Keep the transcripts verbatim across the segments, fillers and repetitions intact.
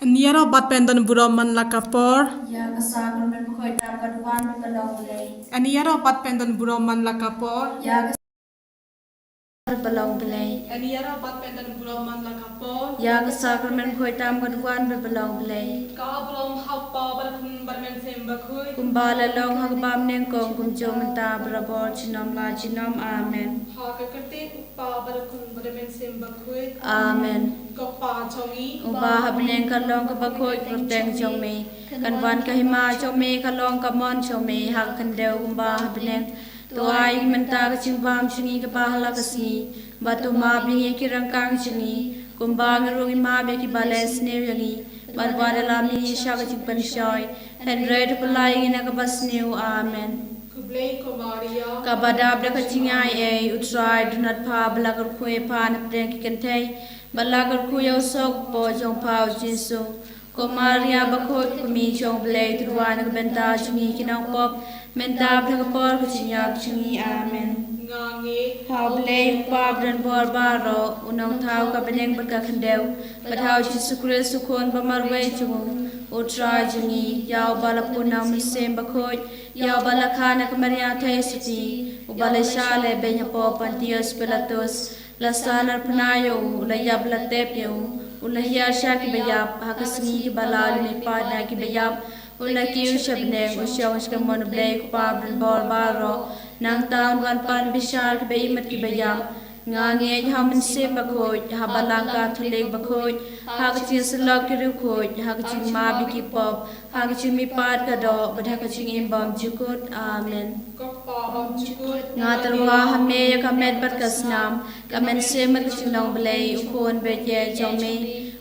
Ngi ïaroh pat ban don burom man la ka por. Ïa ka sakramen bakhuid tam ka duwan ba ka long Blei. Ngi ïaroh pat ban don burom man la ka por. Ïa ka sakramen ba long Blei. Ngi ïaroh pat ban don burom man la ka por. Ïa ka sakramen bakhuid tam ka duwan ba ka long Blei. Ka burom ha u Kpa bad ha u Khun bad ha u Mynsiem Bakhuid. Kumba la long ha kaba nyngkong, kumjuh mynta, barabor, junom la junom. Amen. Ha ka kyrteng u Kpa bad u Khun bad ha u Mynsiem Bakhuid. Amen. Ko Kpa jong ngi uba ha bneng, ka long kaba khuid ka kyrteng jong me. Kan wan ka hima jong me, ka long ka mon jong me ha ka khyndew kumba ha bneng. To ai mynta ka jingbam jong ngi kaba ha la ka sngi. Bad to map ïa ngi ki ryngkang jong ngi, kumba ngi ruh ngi map ïa kiba leh sniew ïa ngi. Bad wat ïalam ïa ngi sha ka jingpynshoi, hynrei to pyllait ïa ngi na kaba sniew. Amen. Khublei ko Maria, kaba dap da ka jingai ei, u Trai u don bad pha, ba la kyrkhu ïa pha na pdeng ki kynthei, ba la kyrkhu ïa u soh u kpoh jong pha u Jisu. Ko Maria bakhuid, ko Kmie jong u Blei, to duwai na ka bynta jong ngi ki nongpop, mynta bad ha ka por ka jingïap jong ngi. Amen. Nga ngeit ha u Blei u Kpa badonbor baroh, u Nongthaw ka bneng bad ka khyndew, bad ha u Jisu Khrist u Khun ba marwei jong u, u Trai jong ngi, ïa uba la pun na u Mynsiem Bakhuid, ïa uba la kha na ka Maria Theisotti, uba la shah lehbeiñ hapoh Pontius Pilatus, la sahnarphna ïa u, u la ïap, la tep ïa u, u la hiar sha kiba ïap, ha ka sngi kaba lai u la mihpat na kiba ïap, u la kiew sha bneng, u shong sha kamon u Blei u Kpa badonbor baroh. Nangta un wan pan bishar kiba im bad kiba ïap. Nga ngeit ha u Mynsiem Bakhuid, ha Balang Katholik bakhuid, ha ka jingïasyllok ki riewkhuid, ha ka jingmap ïa ki pop, ha ka jingmihpat ka doh, bad ha ka jingim bymjukut. Amen. Ko Kpa bymjukut, nga tyrwa ha me ïa ka met bad ka snam, ka mynsiem bad ka jinglong Blei, u Khun beit ïa jong me,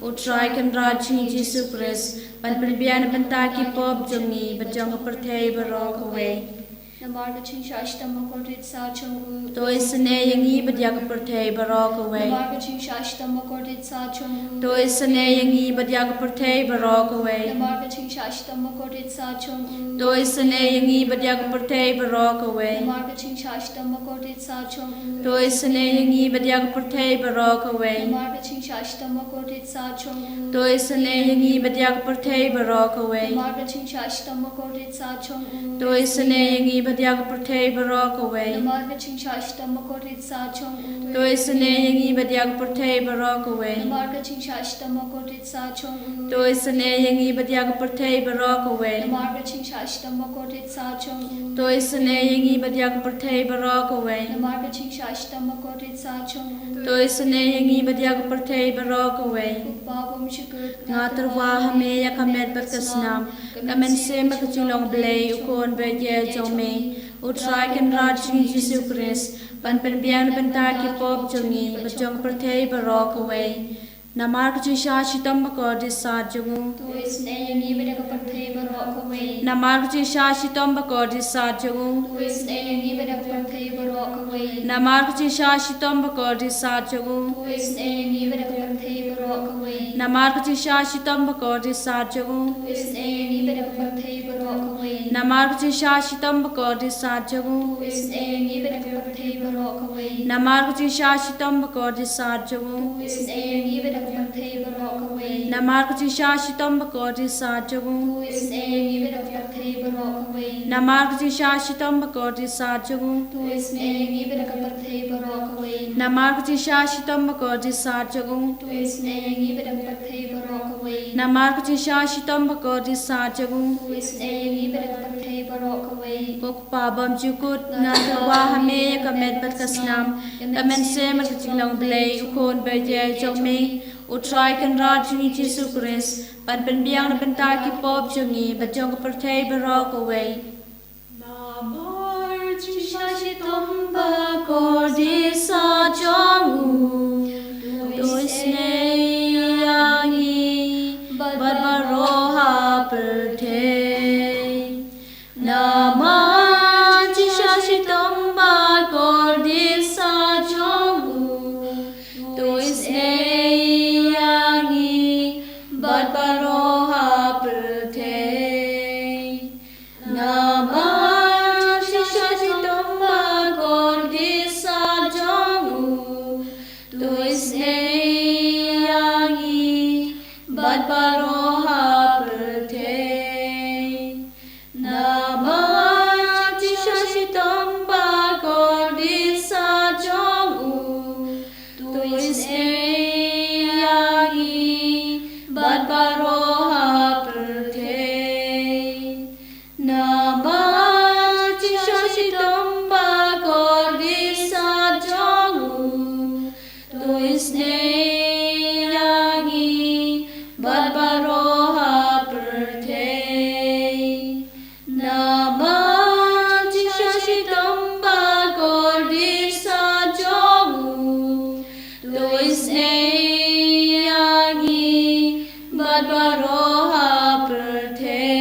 u Trai Kynrad jong ngi Jisu Khrist, ban pynbiang na bynta ki pop jong ngi bad jong ka pyrthei baroh kawei. Namar ka jingshah shitom bakordit sat jong u, to isynei ïa ngi bad ïa ka pyrthei baroh kawei. Namar ka jingshah shitom bakordit sat jong u, to isynei ïa ngi bad ïa ka pyrthei baroh kawei. Namar ka jingshah shitom bakordit sat jong u, to isynei ïa ngi bad ïa ka pyrthei baroh kawei. Namar ka jingshah shitom bakordit sat jong u, to isynei ïa ngi bad ïa ka pyrthei baroh kawei. Namar ka jingshah shitom bakordit sat jong u, to isynei ïa ngi bad ïa ka pyrthei baroh kawei. Namar ka jingshah shitom bakordit sat jong u, to isynei ïa ngi bad ïa ka pyrthei baroh kawei. Namar ka jingshah shitom bakordit sat jong u, to isynei ïa ngi bad ïa ka pyrthei baroh kawei. Namar ka jingshah shitom bakordit sat jong u, to isynei ïa ngi bad ïa ka pyrthei baroh kawei. Namar ka jingshah shitom bakordit sat jong u, to isynei ïa ngi bad ïa ka pyrthei baroh kawei. Namar ka jingshah shitom bakordit sat jong u, to isynei ïa ngi bad ïa ka pyrthei baroh kawei. Ko Kpa bymjukut, nga tyrwa ha me ïa ka met bad ka snam, ka mynsiem bad ka jinglong Blei, u Khun beit ïa jong me, u Trai Kynrad jong ngi Jisu Khrist, ban pynbiang na bynta ki pop jong ngi bad jong ka pyrthei baroh kawei. Namar ka jingshah shitom bakordit sat jong u, to isynei ïa ngi bad ïa ka pyrthei baroh kawei. Namar ka jingshah shitom bakordit sat jong u, to isynei ïa ngi bad ïa ka pyrthei baroh kawei. Namar ka jingshah shitom bakordit sat jong u, to isynei ïa ngi bad ïa ka pyrthei baroh kawei. Namar ka jingshah shitom bakordit sat jong u, to isynei ïa ngi bad ïa ka pyrthei baroh kawei. Namar ka jingshah shitom bakordit sat jong u, to isynei ïa ngi bad ïa ka pyrthei baroh kawei. Namar ka jingshah shitom bakordit sat jong u, to isynei ïa ngi bad ïa ka pyrthei baroh kawei. Namar ka jingshah shitom bakordit sat jong u, to isynei ïa ngi bad ïa ka pyrthei baroh kawei. Namar ka jingshah shitom bakordit sat jong u, to isynei ïa ngi bad ïa ka pyrthei baroh kawei. Namar ka jingshah shitom bakordit sat jong u, to isynei ïa ngi bad ïa ka pyrthei baroh kawei. Namar ka jingshah shitom bakordit sat jong u, to isynei ïa ngi bad ïa ka pyrthei baroh kawei. Ko Kpa bymjukut, nga tyrwa ha me ïa ka met bad ka snam, ka mynsiem bad ka jinglong Blei, u Khun beit ïa jong me, u Trai Kynrad jong ngi Jisu Khrist, ban pynbiang na bynta ki pop jong ngi bad jong ka pyrthei baroh kawei. Namar ka jingshah shitom bakordit sat jong u, to isynei ïa ngi bad baroh ha pyrthei. Namar ka jingshah shitom bakordit sat jong u, to isynei ïa ngi bad baroh ha pyrthei. Namar ka jingshah shitom bakordit sat jong u, to isynei ïa ngi bad baroh Namar jingshah shitom bakordit sah jong u, to isynei ïa ngi bad baroh ha pyrthei. Namar jingshah shitom bakordit sah jong u, to isynei ïa ngi bad baroh ha pyrthei.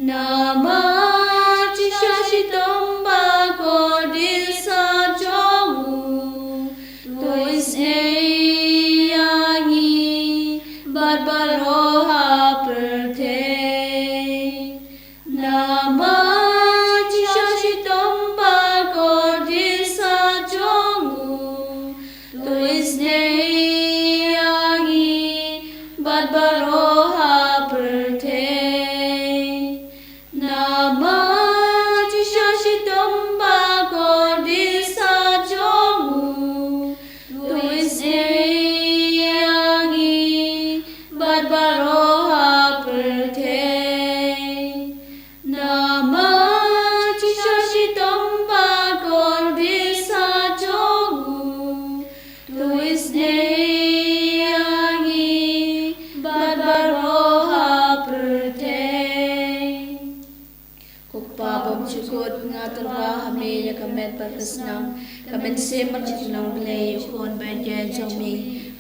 Namar jingshah shitom bakordit sah jong u, to isynei ïa ngi bad baroh ha pyrthei. Namar jingshah shitom bakordit sah jong u, to isynei ïa ngi bad baroh ha pyrthei. Namar jingshah shitom bakordit sah jong u, to isynei ïa ngi bad baroh ha pyrthei. Namar jingshah shitom bakordit sah jong u, to isynei ïa ngi bad baroh ha pyrthei. Ko Kpa bymjukut, nga tyrwa ha me ïa ka met bad ka snam, ka mynsiem bad ka jinglong Blei, u Khun bad ïa jong me,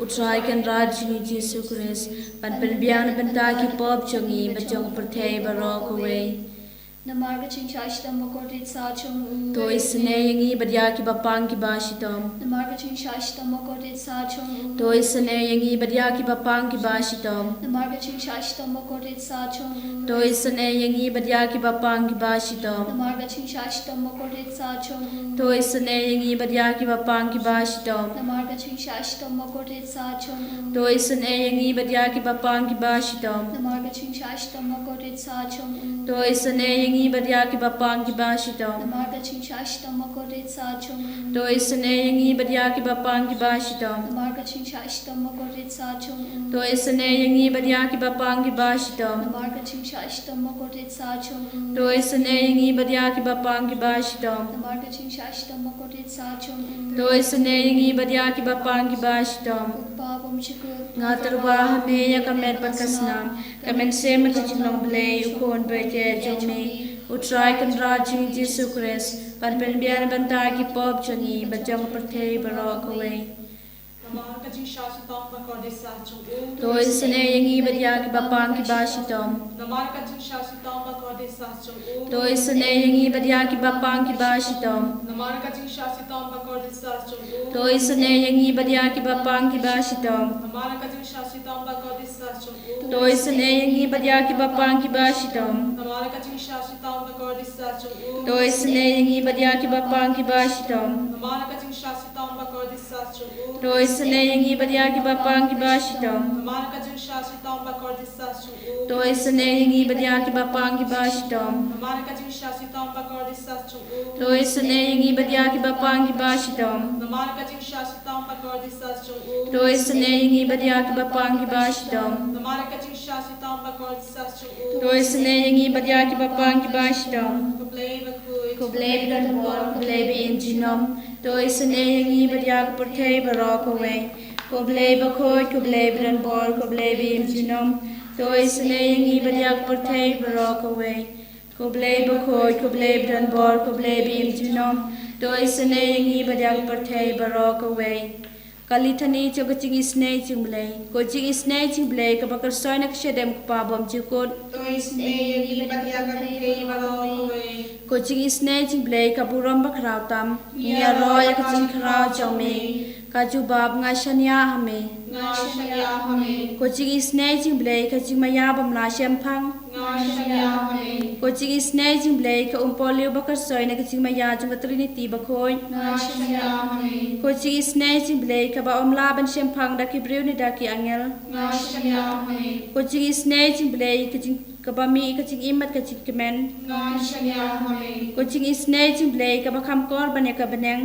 u Trai Kynrad jong ngi Jisu Khrist, ban pynbiang na bynta ki pop jong ngi bad jong ka pyrthei baroh kawei. Namar ka jingshah shitom bakordit sah jong u, to isynei ïa ngi bad ïa kiba pang kiba shitom. Namar ka jingshah shitom bakordit sah jong u, to isynei ïa ngi bad ïa kiba pang kiba shitom. Namar ka jingshah shitom bakordit sah jong u, to isynei ïa ngi bad ïa kiba pang kiba shitom. Namar ka jingshah shitom bakordit sah jong u, to isynei ïa ngi bad ïa kiba pang kiba shitom. Namar ka jingshah shitom bakordit sah jong u, to isynei ïa ngi bad ïa kiba pang kiba shitom. Namar ka jingshah shitom bakordit sah jong u, to isynei ïa ngi bad ïa kiba pang kiba shitom. Namar ka jingshah shitom bakordit sah jong u, to isynei ïa ngi bad ïa kiba pang kiba shitom. Namar ka jingshah shitom bakordit sah jong u, to isynei ïa ngi bad ïa kiba pang kiba shitom. Namar ka jingshah shitom bakordit sah jong u, to isynei ïa ngi bad ïa kiba pang kiba shitom. Namar ka jingshah shitom bakordit sah jong u, to isynei ïa ngi bad ïa kiba pang kiba shitom. Ko Kpa bymjukut, nga tyrwa ha me ïa ka met bad ka snam, ka mynsiem bad ka jinglong Blei, u Khun bad ïa jong me, u Trai Kynrad jong ngi Jisu Khrist, ban pynbiang na bynta ki pop jong ngi bad jong ka pyrthei baroh kawei. Namar ka jingshah shitom bakordit sah jong u, to isynei ïa ngi bad ïa kiba pang kiba shitom. Namar ka jingshah shitom bakordit sah jong u, to isynei ïa ngi bad ïa kiba pang kiba shitom. Namar ka jingshah shitom bakordit sah jong u, to isynei ïa ngi bad ïa kiba pang kiba shitom. Namar ka jingshah shitom bakordit sah jong u, to isynei ïa ngi bad ïa kiba pang kiba shitom. Namar ka jingshah shitom bakordit sah jong u, to isynei ïa ngi bad ïa kiba pang kiba shitom. Namar ka jingshah shitom bakordit sah jong u, to isynei ïa ngi bad ïa kiba pang kiba shitom. Namar ka jingshah shitom bakordit sah jong u, to isynei ïa ngi bad ïa kiba pang kiba shitom. Namar ka jingshah shitom bakordit sah jong u, to isynei ïa ngi bad ïa kiba pang kiba shitom. Namar ka jingshah shitom bakordit sah jong u, to isynei ïa ngi bad ïa kiba pang kiba shitom. Namar ka jingshah shitom bakordit sah jong u, to isynei ïa ngi bad ïa kiba pang kiba shitom. Ko Blei bakhuid, ko Blei badonbor, ko Blei ba im junom, to isynei ïa ngi bad ïa ka pyrthei baroh kawei. Ko Blei bakhuid, ko Blei badonbor, ko Blei ba im junom, to isynei ïa ngi bad ïa ka pyrthei baroh kawei. Ko Blei bakhuid, ko Blei badonbor, ko Blei ba im junom, to isynei ïa ngi bad ïa ka pyrthei baroh kawei. Ka Lithani jong ka jingisynei jong u Blei. Ko jingisynei jong u Blei kaba kyrsoi na ka shadem u Kpa bymjukut, to isynei ïa ngi bad ïa ka pyrthei baroh kawei. Ko jingisynei jong u Blei ka burom bakhraw tam. Ngi ïaroh ïa ka jingkhraw jong me. Ka jubab, nga shaniah ha me. Nga shaniah ha me. Ko jingisynei jong u Blei ka jingmaïa bym lah shemphang. Nga shaniah ha me. Ko jingisynei jong u Blei ka umpohliew ba kyrsoi na ka jingmaïa jong ka Trinity bakhuid. Nga shaniah ha me. Ko jingisynei jong u Blei kaba ym lah ban shemphang da ki briew ne da ki angel. Nga shaniah ha me. Ko jingisynei jong u Blei ka jing, kaba mih ka jingim bad ka jingkmen. Nga shaniah ha me. Ko jingisynei jong u Blei kaba kham kor ban ïa ka bneng.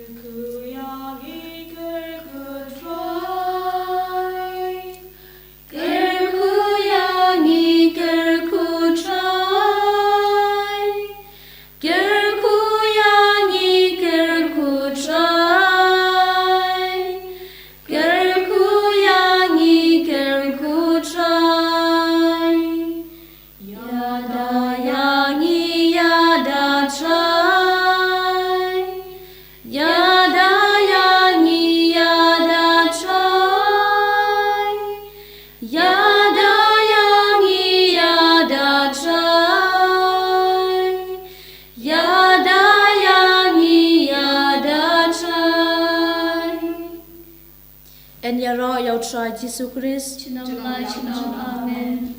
Kyrkhu ïa ngi, kyrkhu Trai. Kyrkhu ïa ngi, kyrkhu Trai. Kyrkhu ïa ngi, kyrkhu Trai. Kyrkhu ïa ngi, kyrkhu Trai. Yn ïaroh ïa U Trai Jisu Khrist. Junom la junom. Amen.